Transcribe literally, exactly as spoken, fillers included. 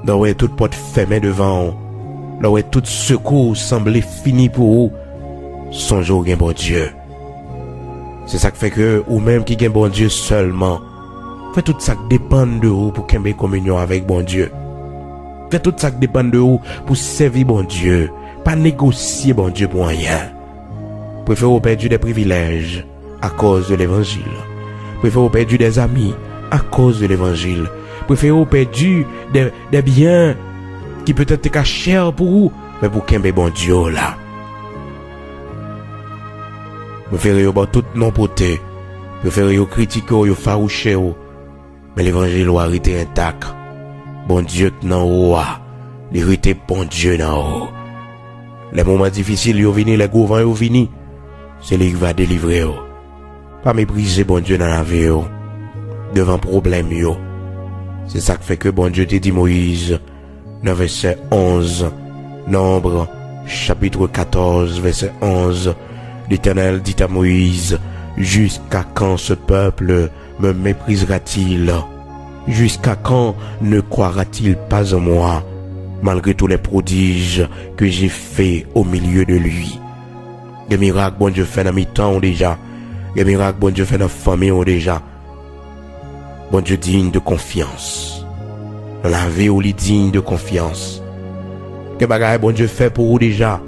Lè w wè tout pòt fèmen devan w, lè w wè tout sekou sanble fini pou ou, sonje w gen Bondye. Se sa k fè ke ou menm ki gen Bondye sèlman, fè tout sa k depann de ou pou kenbe kominyon avèk Bondye. Fè tout sa k depann de ou pou sèvi Bondye. Pa negosye Bondye pou anyen. Prefere w pèdi de privilèj akòz de levanjil. Prefere w pèdi de zanmi akòz de levanjil. Prefere w pèdi de, de byen ki petèt te ka chè pou ou, men pou kenbe Bondye w la. Prefere yo ba w tout non pote. Prefere yo kritike w, yo fawouche w. Men levanjil ou a rete entak. Bondye k nan ou a, li rete Bondye nan ou. Lè moman difisil yo vini, lè gwo van yo vini, se li ki va delivre w. Pa meprize Bondye nan lavi w, devan pwoblèm yo. Se sa k fè ke Bondye te di Moyiz, nan vèsè onz, Nonb, chapit katòz, vèsè onz, Letènèl dit à Moïse, Jusqu'à quand ce peuple me méprisera-t-il? Jusqu'à quand ne croira-t-il pas en moi, malgré tous les prodiges que j'ai faits au milieu de lui? Gen mirak Bondye fè nan mitan w deja. Gen mirak Bondye fè nan fanmi w deja. Bondye diy de konfyans. Nan lavi w, li diy de konfyans. Gen bagay Bondye fè pou ou deja.